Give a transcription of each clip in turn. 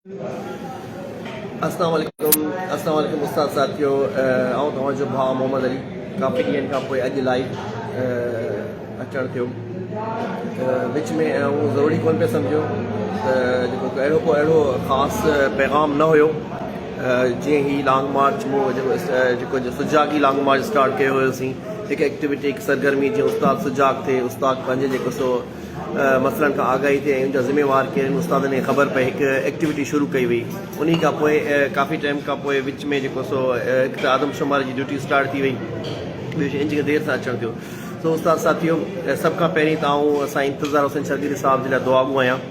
اسلام عليڪم اسلام عليڪم استاد ساٿيو آئون توهان جو ڀاء محمد علي ڪافي ڏينهن کان پوء اڄ لائيو اچڻ ٿيو وچ ۾ آئون ضروري ڪون پيو سمجهيو ته جيڪو اهڙو ڪو اهڙو خاص پيغام نه هيو جيئن هي لانگ مارچ مون جيڪو جيڪو سجاڳي لانگ مارچ اسٽارٽ ڪيو هيوسين هڪ ايڪٽيوٽي هڪ سرگرمي جيئن استاد سجاڳ ٿئي استاد پنهنجي جيڪو سو مسئلن کان آگاهي ٿئي ۽ ان جا ذميوار ڪير آهن استادن کي خبر پئي هڪ ايڪٽيوٽي شروع ڪئي وئي انهي کان پوء ڪافي ٽائيم کان پوء وچ ۾ جيڪو سو هڪ ته آدمشماري جي ڊيوٽي اسٽارٽ ٿي وئي ٻيو ان جي دير سان اچڻ ٿيو سو استاد ساٿيو سڀ کان پهرين ته آئون سائين انتظار حسين شرگيري صاحب جي لاء دعاگو آهيان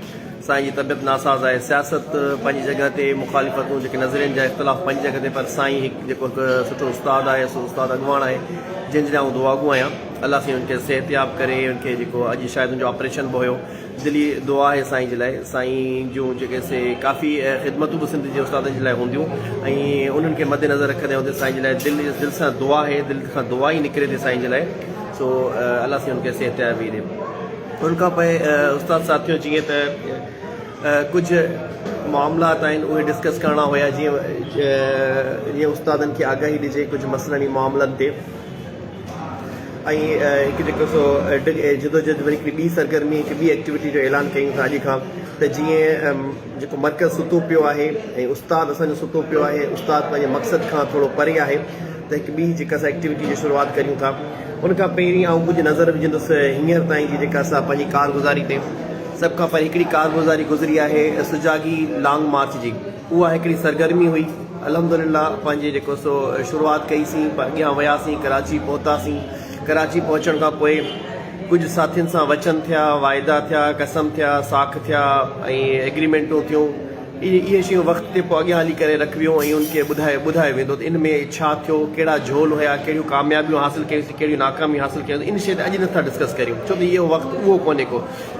سائين جي طبيعت ناساز آهي سياست پنهنجي جڳهه تي مخالفتون جيڪي نظرين جا اختلاف پنهنجي جڳهه تي پر سائين هڪ جيڪو هڪ سٺو استاد آهي سو استاد اڳواڻ آهي جنهن جي لاء آئون دعاگو آهيان الله سائين ان کي صحتياب ڪري ان کي جيڪو اڄ شايد ان جو آپريشن به هيو دلي دعا آهي سائين جي لاء سائين جون جيڪي سي ڪافي خدمتون به سنڌ جي استادن جي لاء هونديون ۽ انهن کي مد نظر رکندي هوندي سائين جي لاء دل دل سان دعا آهي دل کان دعا ئي نڪري ٿي سائين جي لاء سو الله سائين ان کي صحتيابي ڏي. ان کان پوء استاد ساٿيو جيئن ته ڪجهه معاملات آهن اهي ڊسڪس ڪرڻا هيا جيئن جيئن استادن کي آگاهي ڏجي ڪجهه مسئلن ۽ معاملن تي ۽ هڪ جيڪو سو جدوجهد وري هڪڙي ٻي سرگرمي هڪ ٻي ايڪٽيوٽي جو اعلان ڪيون ٿا اڄ کان ته جيئن جيڪو مرڪز ستو پيو آهي ۽ استاد اسان جو ستو پيو آهي استاد پنهنجي مقصد کان ٿورو پري آهي ته هڪ ٻي جيڪا سا ايڪٽيوٽي جي شروعات ڪريون ٿا ان کان پهرين آئون ڪجهه نظر وجهندس هينئر تائين جي جيڪا سا پنهنجي ڪارگذاري تي. سڀ کان پهرين هڪڙي ڪارگذاري گذري آهي سجاڳي لانگ مارچ جي. اها هڪڙي سرگرمي هئي. الحمدلله پنهنجي جيڪو سو شروعات ڪئي سين اڳيان وياسين ڪراچي پهتاسين. ڪراچي پهچڻ کان پوء ڪجهه ساٿين سان وچن ٿيا، واعدا ٿيا، قسم ٿيا، ساک ٿيا ۽ ايگريمينٽون ٿيون. اهي شيون وقت تي پوء اڳيان هلي ڪري رکبيون ۽ ان کي ٻڌايو ٻڌايو ويندو ته ان ۾ ڇا ٿيو، ڪهڙا جهول هيا، ڪهڙيون ڪاميابيون حاصل ڪيونسين، ڪهڙيون ناڪاميون حاصل ڪيونسين، ان شيء تي اڄ نٿا ڊسڪس ڪريون ڇو ته اهو وقت اهو ڪونهي ڪو.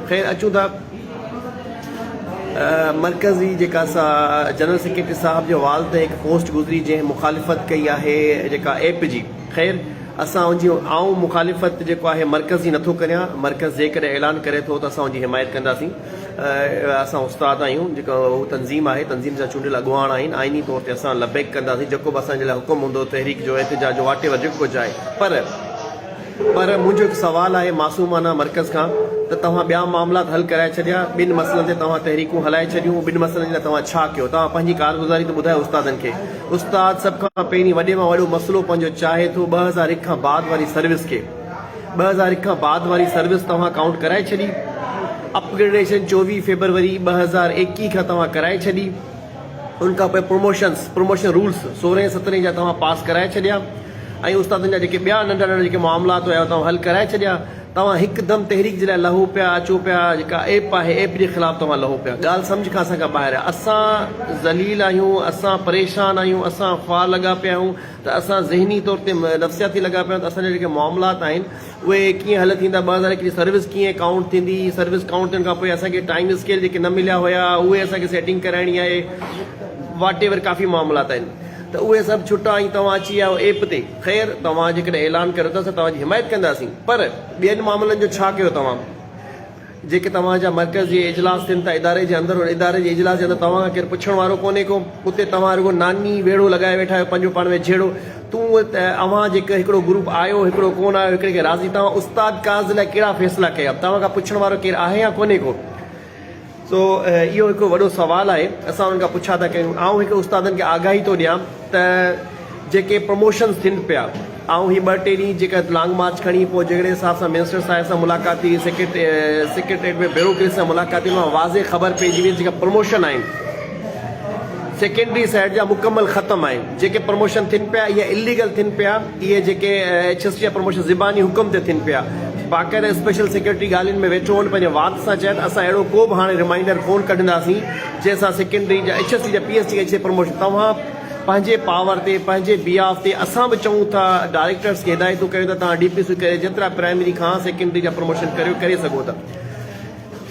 خير اچون ٿا مرڪزي جيڪا سا جنرل سيڪريٽري صاحب جي وال تي هڪ پوسٽ گذري جنهن مخالفت ڪئي آهي جيڪا ايپ جي خير اسان ان جي آئون مخالفت جيڪو آهي مرڪزي نٿو ڪريان مرڪز جيڪڏهن اعلان ڪري ٿو ته اسان ان جي حمايت ڪنداسين. اسان استاد آهيون جيڪا هو تنظيم آهي تنظيم جا چونڊيل اڳواڻ آهن آئيني طور تي اسان لبيڪ ڪنداسين جيڪو به اسان جي لاء حڪم هوندو تحريڪ جو احتجاج جو واٽ ايور جيڪو ڪجهه آهي پر پر منهنجو هڪ سوال آهي معصومانه مرڪز کان ته توهان ٻيا معاملات حل ڪرائي ڇڏيا ٻن مسئلن تي توهان تحريڪون هلائي ڇڏيون ٻن مسئلن جي لاء توهان ڇا ڪيو توهان پنهنجي ڪارگذاري ته ٻڌايو استادن کي استاد سڀ کان پهرين وڏي مان وڏو مسئلو پنهنجو چاهي ٿو 2001 کان بعد واري سروس کي 2001 کان بعد واري سروس توهان ڪائونٽ ڪرائي ڇڏي، اپ گريڊيشن 24 فيبروري 2021 کان توهان ڪرائي ڇڏي، ان کان پوء پروموشنس، پروموشن رولس سورهين سترهين جا توهان پاس ڪرائي ڇڏيا ۽ استادن جا جيڪي ٻيا ننڍا ننڍا جيڪي معاملات هيا توهان حل ڪرائي ڇڏيا، توهان هڪدم تحريڪ جي لاء لهو پيا اچو پيا جيڪا ايپ آهي ايپ جي خلاف توهان لهو پيا ڳالهه سمجهه کان اسان کان ٻاهر آهي اسان ذليل آهيون اسان پريشان آهيون اسان خوار لڳا پيا آهيون ته اسان ذهني طور تي نفسياتي لڳا پيا آهيون ته اسان جا جيڪي معاملات آهن اهي ڪيئن حل ٿيندا 2001 جي سروس ڪيئن ڪائونٽ ٿيندي سروس ڪائونٽ ٿيڻ کان پوء اسان کي ٽائيم اسڪيل جيڪي نه مليا هيا اهي اسان کي سيٽنگ ڪرائڻي آهي واٽ ايور ڪافي معاملات آهن ته اهي سڀ ڇٽا ۽ توهان اچي ويا آهيو ايپ تي خير توهان جيڪڏهن اعلان ڪريو ٿا اسان توهان جي حمايت ڪنداسين پر ٻين معاملن جو ڇا ڪيو توهان جيڪي توهان جا مرڪز جي اجلاس ٿين ٿا اداري جي اندر ان اداري جي اجلاس جي اندر توهان کان ڪير پڇڻ وارو ڪونهي ڪو اتي توهان رڳو ناني ويڙهو لڳائي ويٺا آهيو پنهنجو پاڻ ۾ جهيڙو تون ته اوهان جيڪي هڪڙو گروپ آيو هڪڙو ڪونه آيو هڪڙي کي راضي توهان استاد ڪاز لاء ڪهڙا فيصلا ڪيا توهان کان پڇڻ وارو ڪير آهي يا ڪونهي ڪو سو اهو هڪ وڏو سوال آهي اسان انهن کان پڇا ٿا ڪيون آئون هڪ استادن کي آگاهي ٿو ڏيان ته جيڪي پروموشنز ٿين پيا آئون هي ٻه ٽي ڏينهن جيڪا لانگ مارچ کڻي پوء جهڙي حساب سان منسٽر صاحب سان ملاقات ٿي سيڪريٽريٽ ۾ بيوروڪريسي سان ملاقات ٿي ان مان واضح خبر پئجي وئي جيڪا پروموشن آهن سيڪنڊري سائيڊ جا مڪمل ختم آهن جيڪي پروموشن ٿين پيا اهي اليگل ٿين پيا اهي جيڪي ايڇ ايس ٽي جا پروموشن زباني حڪم تي ٿين پيا باقاعده اسپيشل سيڪريٽري ڳالهين ۾ ويٺو هن پنهنجي وات سان چيو ته اسان اهڙو ڪو به هاڻي ريمائنڊر ڪون ڪڍنداسين جنهن سان سيڪنڊري جا ايڇ ايس ٽي جا پي ايس ٽي جا پروموشن توهان پنهنجي پاور تي پنهنجي بي آف تي اسان به چئون ٿا ڊائريڪٽرس کي هدايتون ڪيون ته توهان ڊي پي سي ڪري جيترا پرائمري کان سيڪنڊري جا پروموشن ڪريو ڪري سگهو ٿا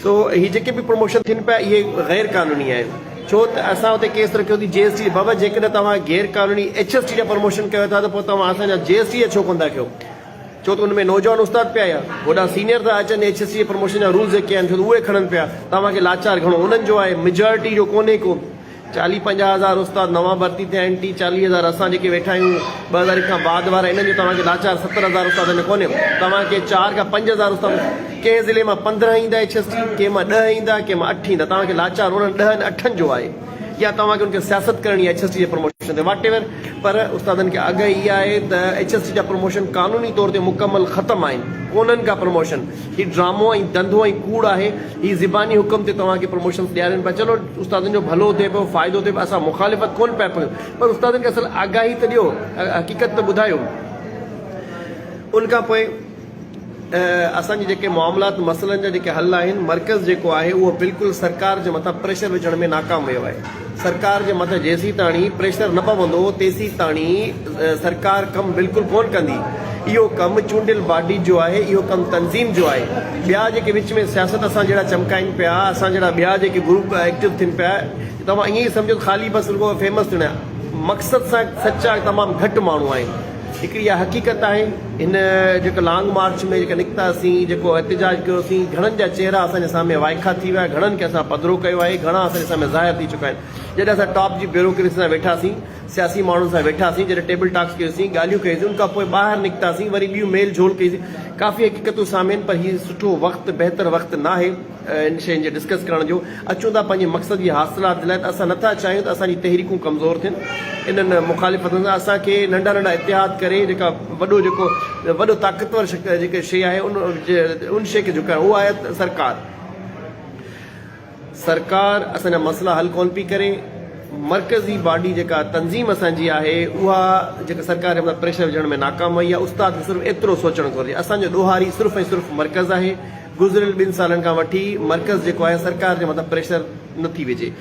سو هي جيڪي به پروموشن ٿين پيا اهي غير قانوني آهن ڇو ته اسان اتي ڪيس رکيو ٿي جي ايس ٽي بابا جيڪڏهن توهان غير قانوني ايڇ ايس ٽي جا پروموشن ڪيو ٿا ته پوء توهان اسان جا جي ايس ٽي جا ڇو ڪونه ٿا ڪيو ڇو ته ان ۾ نوجوان استاد پيا آيا هوڏانهن سينيئر ٿا اچن ايڇ ايس ٽي جي پروموشن جا رولز جيڪي آهن ڇو ته اهي کڻن پيا توهان کي لاچار گهڻو انهن جو آهي ميجارٽي جو ڪونهي ڪو. چاليهه 50 هزار استاد نوان ڀرتي ٿيا آهن، 30 40 هزار اسان جيڪي ويٺا آهيون 2001 کان بعد وارا انهن جو توهان کي لاچار 70 هزار استادن ۾ ڪونهي. توهان کي 4 کان 5 هزار استاد ڪنهن ضلعي مان 15 ايندا ايڇ ايس ٽي، ڪنهن مان 10 ايندا، ڪنهن مان 8 ايندا، توهان کي لاچار انهن ڏهن اٺن جو آهي يا توهان کي ان کي سياست ڪرڻي آهي ايڇ ايس ٽي جي پروموشن تي واٽ ايور پر استادن کي آگاهي اها آهي ته ايڇ ايس ٽي جا پروموشن قانوني طور تي مڪمل ختم آهن، ڪونهن ڪا پروموشن. هي ڊرامو ۽ ڌنڌو ۽ ڪوڙ آهي. هي زباني حڪم تي توهان کي پروموشنز ڏيارين پيا. چلو استادن جو ڀلو ٿئي پيو، فائدو ٿئي پيو، اسان مخالفت ڪونه پيا ڪيون پر استادن کي اصل آگاهي ته ڏيو، حقيقت ته ٻڌايو. ان کان پوء اسان جي جيڪي معاملات مسئلن جا جيڪي حل آهن، مرڪز جيڪو آهي اهو بلڪل سرڪار جي مٿان پريشر وجهڻ ۾ ناڪام ويو آهي. سرڪار جي مٿان جيسيتاڻي پريشر نه پوندو تيسيتاڻي سرڪار ڪم بلڪل ڪونه ڪندي. اهو ڪم چونڊيل باڊي جو آهي، اهو ڪم تنظيم جو آهي. ٻيا جيڪي وچ ۾ سياست اسان جهڙا چمڪائين پيا، اسان جهڙا ٻيا جيڪي گروپ ايڪٽو ٿين پيا، توهان ائين ئي سمجهو ته خالي بس رڳو فيمس ٿيڻ مقصد سان سچا تمام گهٽ ماڻهو آهن. هڪڙي اها حقيقت آهي، هن جيڪو لانگ مارچ ۾ جيڪا نڪتاسين، جيڪو احتجاج ڪيوسين، گهڻن جا چهرا اسان جي سامهين وائکا ٿي ويا، گهڻن کي اسان پڌرو ڪيو آهي، گهڻا اسان جي سامهين ظاهر ٿي چڪا آهن. جڏهن اسان ٽاپ جي بيوروڪريسي سان ويٺاسين، سياسي ماڻهن سان ويٺاسين، جڏهن ٽيبل ٽاڪس ڪيوسين، ڳالهيون ڪيوسين، ان کان پوء ٻاهر نڪتاسين، وري ٻيون ميل جهول ڪئيسين، ڪافي حقيقتون سامهين آهن پر هي سٺو وقت، بهتر وقت ناهي ان شين جي ڊسڪس ڪرڻ جو. اچون ٿا پنهنجي مقصد جي حاصلات جي لاء ته اسان نٿا چاهيون ته اسان جي تحريڪون ڪمزور ٿين انهن مخالفتن سان اسان کي ننڍا ننڍا اتحاد ڪري جيڪا وڏو جيڪو وڏو طاقتور جيڪا شي آهي ان ان شي کي جهڪائڻ اهو آهي سرڪار. سرڪار اسان جا مسئلا حل ڪونه پئي ڪري، مرڪزي باڊي جيڪا تنظيم اسان جي آهي اها جيڪا سرڪار جي مٿان پريشر وجهڻ ۾ ناڪام وئي آهي، استاد کي صرف ايترو سوچڻ گهرجي اسان جو ڏوهاري صرف ۽ صرف مرڪز آهي، گذريل ٻن سالن کان وٺي مرڪز جيڪو آهي سرڪار جي مٿان پريشر نه ٿي وجهي.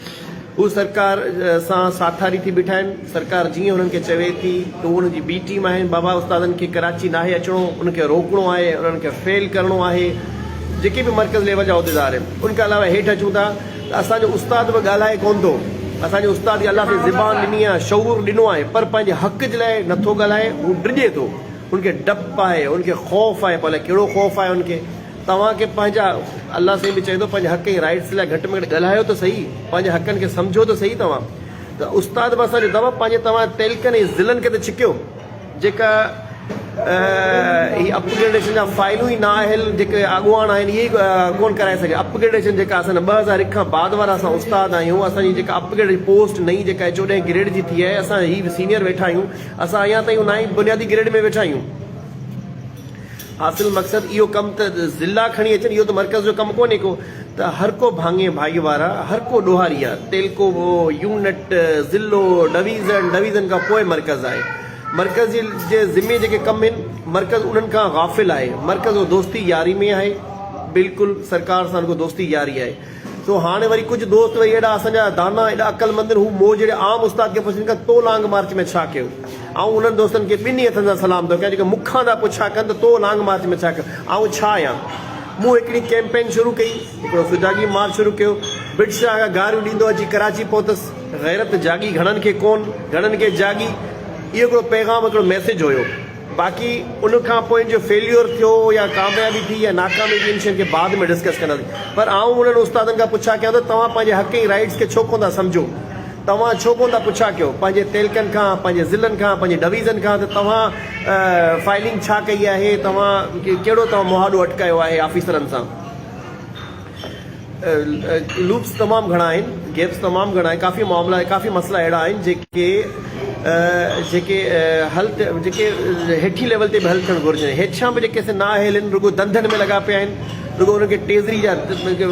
هو سرڪار سان ساٿاري ٿي بيٺا آهن. سرڪار جيئن هنن کي چوي ٿي ته هو انهن جي بي ٽيم آهن. بابا استادن کي ڪراچي ناهي اچڻو، انهن کي روڪڻو آهي، انهن کي فيل ڪرڻو آهي. جيڪي به مرڪز ليول جا عهديدار آهن. ان کان علاوه هيٺ اچون ٿا ته اسان جو استاد به ڳالهائي ڪونه ٿو. اسان جي استاد کي الله سائين زبان ڏني آهي، شعور ڏنو آهي پر پنهنجي حق جي لاء نٿو ڳالهائي، هو ڊڄي ٿو. هن کي ڊپ آهي، هن کي خوف آهي، پوء الائي ڪهڙو خوف آهي هن کي. توهان کي پنهنجا، الله سائين به چئي ٿو پنهنجي حق ۽ رائيٽس لاء گهٽ ۾ گهٽ ڳالهايو ته سهي، پنهنجي حقن کي سمجهو ته سهي توهان. ته استاد به اسان جو دوا پنهنجي توهان تعلقن ۽ ضلعن کي ته ڇڪيو، جيڪا هي اپ گريڊيشن جا فائلون ئي نااهل جيڪي اڳواڻ آهن اهي ئي ڪونه ڪرائي سگهيا. اپ گريڊيشن جيڪا اسان 2001 کان بعد وارا اسان استاد آهيون، اسان جي جيڪا اپ گريڊ پوسٽ نئين جيڪا چوڏهين گريڊ جي ٿي آهي، اسان هي سينيئر ويٺا آهيون، اسان اڃا تائين نائين بنيادي گريڊ ۾ ويٺا آهيون. حاصل مقصد اهو ڪم ته ضلعا کڻي اچن اهو ته مرڪز جو ڪم ڪونهي ڪو ته هر ڪو ڀاڱي ڀائي وارا هر ڪو ڏوهاري آ تعلقو يونٽ ضلعو ڊويزن ڊويزن کان پوء مرڪز آهي مرڪز جي ذمي جيڪي ڪم آهن مرڪز انهن کان غافل آهي مرڪز دوستي ياري ۾ آهي بلڪل سرڪار سان رڳو دوستي ياري آهي. سو هاڻي وري ڪجهه دوست وري اهڙا اسان جا دانا ايڏا عقلمند آهن هو مون جهڙي عام استاد کي پڇن ٿا تو لانگ مارچ ۾ ڇا ڪيو؟ آئون انهن دوستن کي ٻنهي هٿن سان سلام ٿو ڪيان جيڪي مون کان ٿا پڇا ڪن ته تو لانگ مارچ ۾ ڇا ڪيو؟ آئون ڇا آهيان؟ مون هڪڙي ڪيمپين شروع ڪئي، هڪڙو سجاڳي مارچ شروع ڪيو، ڀٽ شاهه کان گاريون ڏيندو اچي ڪراچي پهتس، غيرت جاڳي گهڻن کي ڪون، گهڻن کي جاڳي، اهو هڪڙو پيغام هڪڙو ميسيج هيو. باقي ان کان پوء ان جو فيليور ٿيو يا ڪاميابي ٿي يا ناڪامي ٿي ان شين کي بعد ۾ ڊسڪس ڪنداسين پر آئون انهن استادن کان پڇا ڪيان ٿو توهان پنهنجي حق ۽ رائيٽس کي ڇو ڪونه ٿا سمجهو توهان ڇو ڪونه ٿا پڇا ڪيو پنهنجي تعلقن کان پنهنجي ضلعن کان پنهنجي ڊويزن کان ته توهان فائلنگ ڇا ڪئي آهي توهان ڪهڙو توهان مهاڏو اٽڪايو آهي آفيسرن سان. لوپس تمام گهڻا آهن، گيپس تمام گهڻا آهن، ڪافي معاملا ڪافي مسئلا اهڙا آهن جيڪي جيڪي حل جيڪي هيٺين ليول تي به حل ٿيڻ گهرجن. هيٺيان به جيڪي سي نااهل آهن رڳو ڌنڌن ۾ لڳا پيا آهن، رڳو انهن کي ٽيزري جا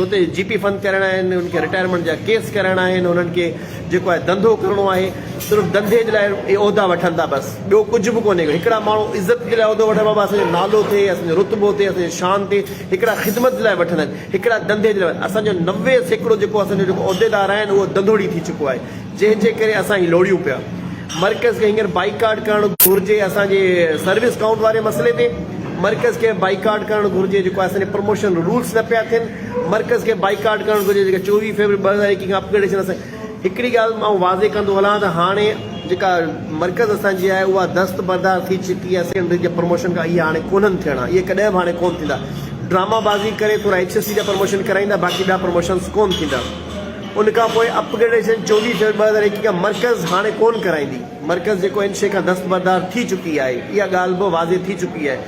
اتي جي پي فند ڪرائڻا آهن، انهن کي رٽائرمينٽ جا ڪيس ڪرائڻا آهن، انهن کي جيڪو آهي ڌنڌو ڪرڻو آهي، صرف ڌنڌي جي لاء اهي عهدا وٺن ٿا بس ٻيو ڪجهه به ڪونهي. هڪڙا ماڻهو عزت جي لاء عهدو وٺن بابا اسان جو نالو ٿئي، اسان جو رتبو ٿئي، اسان جو شان ٿئي، هڪڙا خدمت جي لاء وٺندا آهن، هڪڙا ڌنڌي جي لاء. اسان جو 90% جيڪو اسان جو جيڪو عهديدار آهن اهو ڌنڌوڙي ٿي چڪو آهي جنهن جي ڪري اسان هي لوڙيون پيا. مرڪز کي هينئر بائيڪاٽ ڪرڻ گهرجي اسان جي سروس ڪائونٽ واري مسئلي تي مرڪز کي بائيڪاٽ ڪرڻ گهرجي جيڪو اسان جي پروموشن رولس نه پيا ٿين مرڪز کي بائيڪاٽ ڪرڻ گهرجي جيڪا 24 فيبروري 2021 کان اپگريڊيشن اسان هڪڙي ڳالهه آئون واضح ڪندو هلان ته هاڻي جيڪا مرڪز اسان جي آهي اها دست بردار ٿي چڪي آهي سيڪنڊري جي پروموشن کان اهي هاڻي ڪونهن ٿيڻا اهي ڪڏهن به هاڻي ڪونه ٿيندا ڊراما بازي ڪري ٿورا ايڇ ايس سي جا پروموشن ڪرائيندا باقي ٻيا پروموشنس ڪونه ٿيندا. ان کان پوء اپگريڊيشن 24 فيبروري 2021 کان مرڪز هاڻي ڪونه ڪرائيندي. مرڪز جيڪو ان شيء کان دستبردار ٿي چڪي آهي. اها ڳالهه به واضح ٿي چڪي آهي.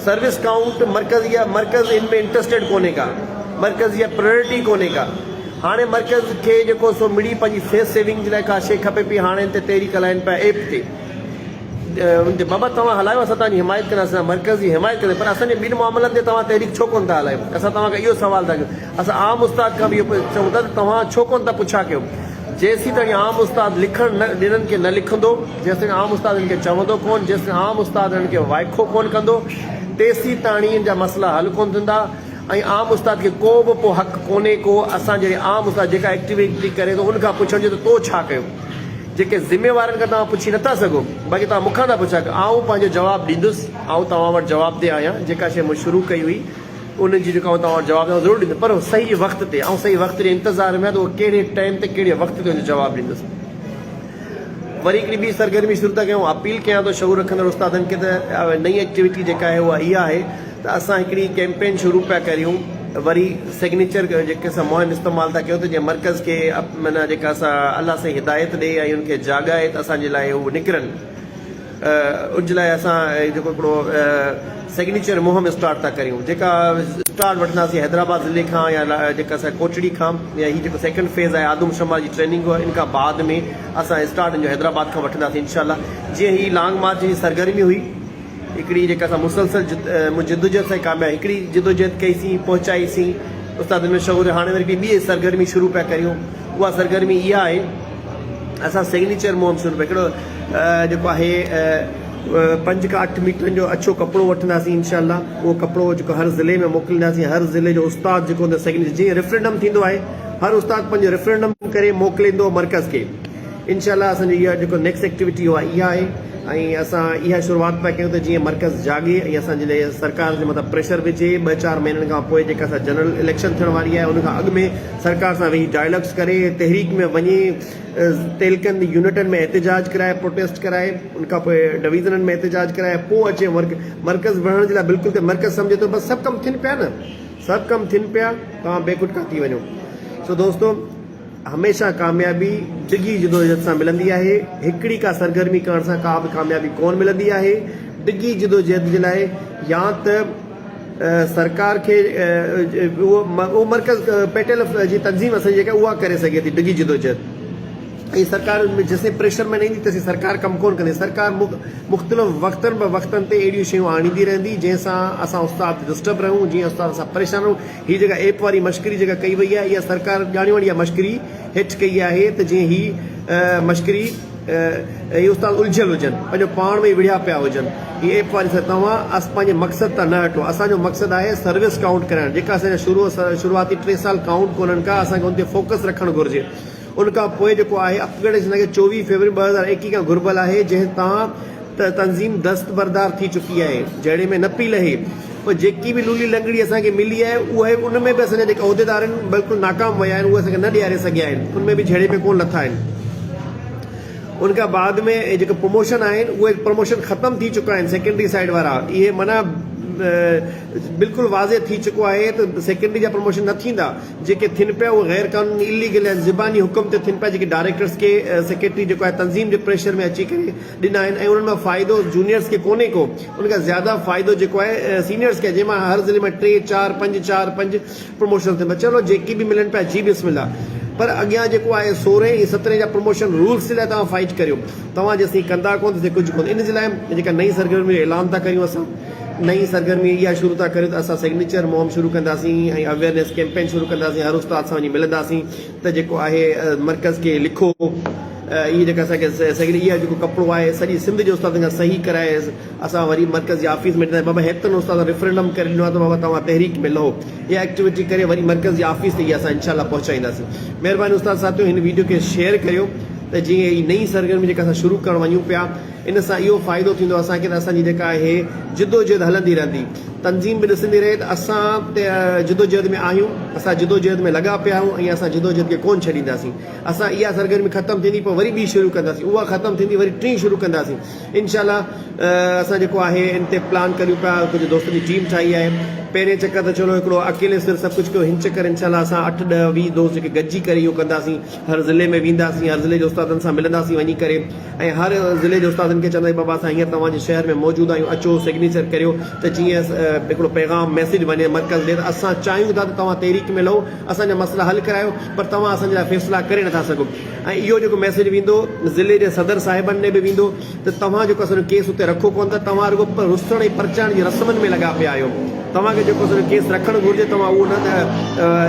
سروس ڪائونٽ مرڪز يا مرڪز ان ۾ انٽرسٽيڊ ڪونهي ڪا. مرڪز جي اها پريورٽي ڪونهي ڪا. هاڻي مرڪز کي جيڪو سو مڙئي پنهنجي فيس سيونگ جي لاء ڪا شيء کپي پئي هاڻي ان تي تحريڪ هلائين پيا ايپ تي. ان تي بابا توهان هلايو اسان توهان جي حمايت ڪنداسين اسان مرڪز جي حمايت ڪنداسين پر اسان جي ٻن معاملن تي توهان تحريڪ ڇو ڪونه ٿا هلايو اسان توهان کان اهو سوال ٿا ڪيون اسان عام استاد کان به اهو چئون ٿا ته توهان ڇو ڪونه ٿا پڇا ڪيو جيسين تائين عام استاد لکڻ نه ڏنن کي نه لکندو جيستائين عام استاد انهن کي چوندو ڪونه جيستائين عام استاد انهن کي وائکو ڪونه ڪندو تيسين تاڻي ان جا مسئلا حل ڪونه ٿيندا ۽ عام استاد کي ڪو به پو حق ڪونهي ڪو اسان جهڙي عام استاد جيڪا ايڪٽيوٽي ڪري ٿو ان کان پڇڻ جو ته تو ڇا ڪيو جيڪي ذميوارن کان توهان پڇي نٿا سگهو باقي توهان مون کان ٿا پڇا ڪيو آئون پنهنجو جواب ڏيندس آئون توهان وٽ جوابده آهيان جيڪا شيء مون شروع ڪئي هئي ان جي جيڪا آئون توهان وٽ جواب ضرور ڏيندس پر صحيح وقت تي آئون صحيح وقت جي انتظار ۾ آهيان ته اهو ڪهڙي ٽائيم تي ڪهڙي وقت تي ان جو جواب ڏيندس وري هڪڙي ٻي سرگرمي شروع ٿا ڪيون اپيل ڪيان ٿو شعور رکندڙ استادن کي ته نئين ايڪٽيوٽي جيڪا آهي اها اها آهي ته اسان هڪڙي ڪيمپين شروع پيا ڪريون وري سگنيچر جيڪي اسان مهم استعمال ٿا ڪيون ته جيئن مرڪز کي معنيٰ جيڪا اسان الله سائين هدايت ڏي ۽ ان کي جاڳائي ته اسان جي لاء هو نڪرن ان جي لاء اسان جيڪو هڪڙو سگنيچر مهم اسٽارٽ ٿا ڪريون جيڪا اسٽارٽ وٺنداسين حيدرآباد ضلعي کان يا جيڪا اسان ڪوٽڙي کان يا هي جيڪو سيڪنڊ فيز آهي آدم شمار جي ٽريننگ ان کان بعد ۾ اسان اسٽارٽ ان جو حيدرآباد کان وٺنداسين انشاء الله جيئن هي لانگ مارچ جي سرگرمي هئي هڪڙي جيڪا اسان مسلسل جدوجهد سان ڪامياب هڪڙي جدوجهد ڪئي سين پهچائي سين استادن ۾ شعور هاڻي وري هڪڙي ٻي سرگرمي شروع پيا ڪريون اها سرگرمي اها آهي اسان سگنيچر مهم شروع پيا هڪڙو جيڪو آهي پنج کان اٺ ميٽرن جو اڇو ڪپڙو وٺنداسين انشاء الله اهو ڪپڙو جيڪو هر ضلعي ۾ موڪلينداسين هر ضلعي جو استاد جيڪو هوندو سگنيچر جيئن ريفرنڊم ٿيندو آهي هر استاد پنهنجو ريفرنڊم ڪري موڪليندو مرڪز کي انشاء الله اسان جي اها جيڪو نيڪسٽ ايڪٽيوٽي اها اها آهي ۽ اسان اها شروعات پيا ڪيون ته جيئن مرڪز جاڳي ۽ اسان جي لاء سرڪار جي مٿان پريشر وجهي ٻه چار مهينن کان پوء جيڪا اسان جنرل اليڪشن ٿيڻ واري آهي ان کان اڳ ۾ سرڪار سان ويهي ڊائلاگس ڪري تحريڪ ۾ وڃي تيلڪن يونٽن ۾ احتجاج ڪرائي پروٽيسٽ ڪرائي ان کان پوء ڊويزنن ۾ احتجاج ڪرائي پوء اچي مرڪز وڙهڻ جي لاء بلڪل ته مرڪز سمجهي ٿو بس سڀ ڪم ٿين پيا نه سڀ ڪم ٿين پيا توهان بي کٽڪا ٿي وڃو سو دوستو هميشه ڪاميابي ڊگهي جدوجهد سان ملندي آهي. هڪڙي ڪا سرگرمي ڪرڻ سان ڪا به ڪاميابي ڪونه ملندي آهي. ڊگهي جدوجهد جي لاء يا ته سرڪار کي اهو مرڪز پيٽيل جي تنظيم اسان جي جيڪا اها ڪري سگهي ٿي ڊگهي جدوجهد ۽ سرڪار جيسين پريشر ۾ نه ايندي تيسين سرڪار ڪم ڪونه ڪندي. سرڪار مختلف وقتن به وقتن تي اهڙيون شيون آڻيندي رهندي جنهن سان اسان استاد ڊسٽرب رهون جيئن استاد اسان پريشان رهون. هي جيڪا ايپ واري مشڪري جيڪا ڪئي وئي آهي اها سرڪار ڄاڻي واڻي اها مشڪري هيٺ ڪئي آهي ته جيئن هي مشڪري هي استاد الجهيل هجن پنهنجو پاڻ ۾ ئي وڙهيا پيا هجن هي ايپ واري سر توهان اس پنهنجي مقصد تان نه هٽو اسان جو مقصد آهي سروس ڪائونٽ ڪرائڻ جيڪا اسان جا شروع شروعاتي ٽي سال ڪائونٽ ڪونهن ڪا اسان کي ان تي فوڪس رکڻ گهرجي ان کان پوء جيڪو آهي اپگريڊيشن کي 24 فيبروري 2021 کان گهربل آهي جنهن تان ته تنظيم دستبردار ٿي چڪي آهي، جهيڙي ۾ نه پئي لهي، پر جيڪي به لولي لنگڙي اسان کي ملي آهي، اهي ان ۾ به اسان جا جيڪي عهديدار آهن، بلڪل ناڪام ويا آهن، اهي اسان کي نه ڏياري سگهيا آهن، ان ۾ به جهيڙي ۾ ڪونه لٿا آهن. ان کان بعد ۾ جيڪي پروموشن آهن، اهي پروموشن ختم ٿي چڪا آهن، سيڪنڊري سائيڊ وارا اهي معنيٰ بلڪل واضح ٿي چڪو آهي ته سيڪنڊري جا پروموشن نه ٿيندا، جيڪي ٿين پيا اهي غير قانوني اليگل ۽ زباني حڪم تي ٿين پيا، جيڪي ڊائريڪٽرس کي سيڪريٽري جيڪو آهي تنظيم جي پريشر ۾ اچي ڪري ڏنا آهن ۽ انهن مان فائدو جونيئرز کي ڪونهي ڪو ان کان زياده فائدو جيڪو آهي سينيئرز کي آهي جنهن مان هر ضلعي مان ٽي چار پنج چار پنج پروموشن ٿين ٿا چلو جيڪي به ملن پيا جي بسم الله پر اڳيان جيڪو آهي سورهين ۽ سترهين جا پروموشن رولز جي لاء توهان فائٽ ڪريو توهان جيسين ڪندا ڪونه تيسين ڪجهه ڪونه ان جي لاء جيڪا نئين سرگرمي جو اعلان ٿا ڪريون اسان نئين سرگرمي اها شروع ٿا ڪريون ته اسان سگنيچر مهم شروع ڪنداسين ۽ اويئرنيس ڪيمپين شروع ڪنداسين هر استاد سان وڃي ملنداسين ته جيڪو آهي مرڪز کي لکو اهي جيڪا اسان کي سگهي اها جيڪو ڪپڙو آهي سڄي سنڌ جي استادن کان صحيح ڪرائي اسان وري مرڪز جي آفيس ۾ ڏينداسين بابا هيترن استادن ريفرنڊم ڪري ڏنو آهي ته بابا توهان تحريڪ ۾ لهو اها ايڪٽيوٽي ڪري وري مرڪز جي آفيس تي اها اسان انشاء الله پهچائينداسين مهرباني استاد ساٿيو هن ويڊيو کي شيئر ڪريو ته جيئن هي نئين سرگرمي جيڪا اسان شروع ڪرڻ وڃون پيا. ان سان اهو فائدو ٿيندو اسان کي ته اسان جي جيڪا آهي جدوجهد هلندي رهندي. تنظيم به ڏسندي رهي ته اسان جدوجهد ۾ آهيون، اسان جدوجهد ۾ لڳا پيا آهيون ۽ اسان جدوجهد کي ڪونه ڇڏينداسين. اسان اها سرگرمي ختم ٿيندي پوء وري ٻي شروع ڪنداسين، اها ختم ٿيندي وري ٽين شروع ڪنداسين. انشاء الله اسان جيڪو آهي ان تي پلان ڪريون پيا، ڪجهه دوستن جي ٽيم ٺاهي آهي. پهرين چڪر ته چلو هڪڙو اڪيلي سر سڀ ڪجهه ڪيو، هن چڪر انشاء الله اسان اٺ ڏهه 20 دوست جيڪي گڏجي ڪري اهو ڪنداسين. هر ضلعي ۾ وينداسين، هر ضلعي جي استادن سان ملنداسين وڃي ڪري ۽ هر ضلعي جي استادن کي چونداسين بابا اسان هينئر توهان جي شهر ۾ موجود آهيون اچو سگنيچر ڪريو ته جيئن هڪڙو پيغام ميسيج وڃي مرڪز ڏي ته اسان چاهيون ٿا ته توهان تحريڪ ۾ لهو اسان جا مسئلا حل ڪرايو پر توهان اسان جي لاء فيصلا ڪري نٿا سگهو ۽ اهو جيڪو ميسيج ويندو ضلعي جي صدر صاحبن ڏي به ويندو ته توهان جيڪو اسان جو ڪيس اتي رکو ڪونه ٿا، توهان رڳو رسڻ ۽ پرچائڻ جي رسمن ۾ لڳا پيا آهيو. توهان کي جيڪو اسان جو ڪيس رکڻ گهرجي توهان اهو نه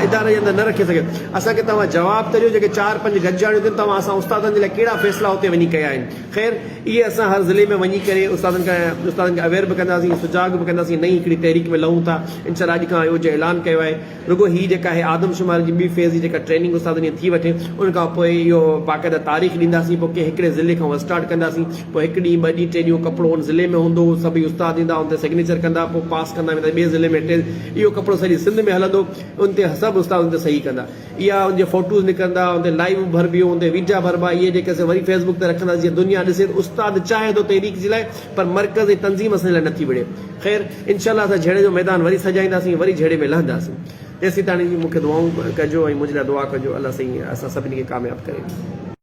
اداري جي اندر نه رکي سگهيو. اسان کي توهان جواب ته ڏيو جيڪي چار پنج گڏجاڻيون ٿيون توهان اسان استادن جي لاء ڪهڙا فيصلا اتي وڃي ڪيا آهن. خير اهي اسان هر ضلعي ۾ وڃي ڪري استادن کان استادن کي اويئر به ڪنداسين سجاڳ به ڪنداسين نئين هڪڙي تحريڪ ۾ لهون ٿا انشاء الله اڄ کان اهو جو اعلان ڪيو آهي. رڳو هي جيڪا آهي آدمشماري جي ٻي فيز جي جيڪا ٽريننگ استادن جي ٿي وٺي ان کان پوء اهو باقاعده تاريخ ڏينداسين پوء ڪنهن هڪڙي ضلعي کان اسٽارٽ ڪنداسين پوء هڪ ڏينهن ٻه ڏينهن ٽي ڏينهن اهو ڪپڙو ان ضلعي ۾ هوندو اهو سڀئي استاد ايندا ان تي سگنيچر ڪندا پوء پاس ڪندا ويندا ٻئي ضلعي ۾ ٽي اهو ڪپڙو سڄي سنڌ ۾ هلندو ان تي سڀ استاد ان تي صحيح ڪندا اها ان جي فوٽوز نڪرندا ان تي لائيو ڀربيون ان تي ويڊيا ڀربا اهي جيڪي اسين وري فيسبوڪ تي رکنداسين جيئن دنيا ڏسي ته استاد چاهي ٿو تحريڪ جي لاء پر مرڪز ۽ تنظيم اسان جي لاء نٿي وڙهي. خير انشاء الله اسان جهيڙي جو ميدان وري سجائينداسين وري جهيڙي ۾ لهنداسين. تيسين تاڻي مون کي دعائون ڪجو ۽ منهنجي لاء دعا ڪجو الله سائين اسان سڀني کي ڪامياب ڪري.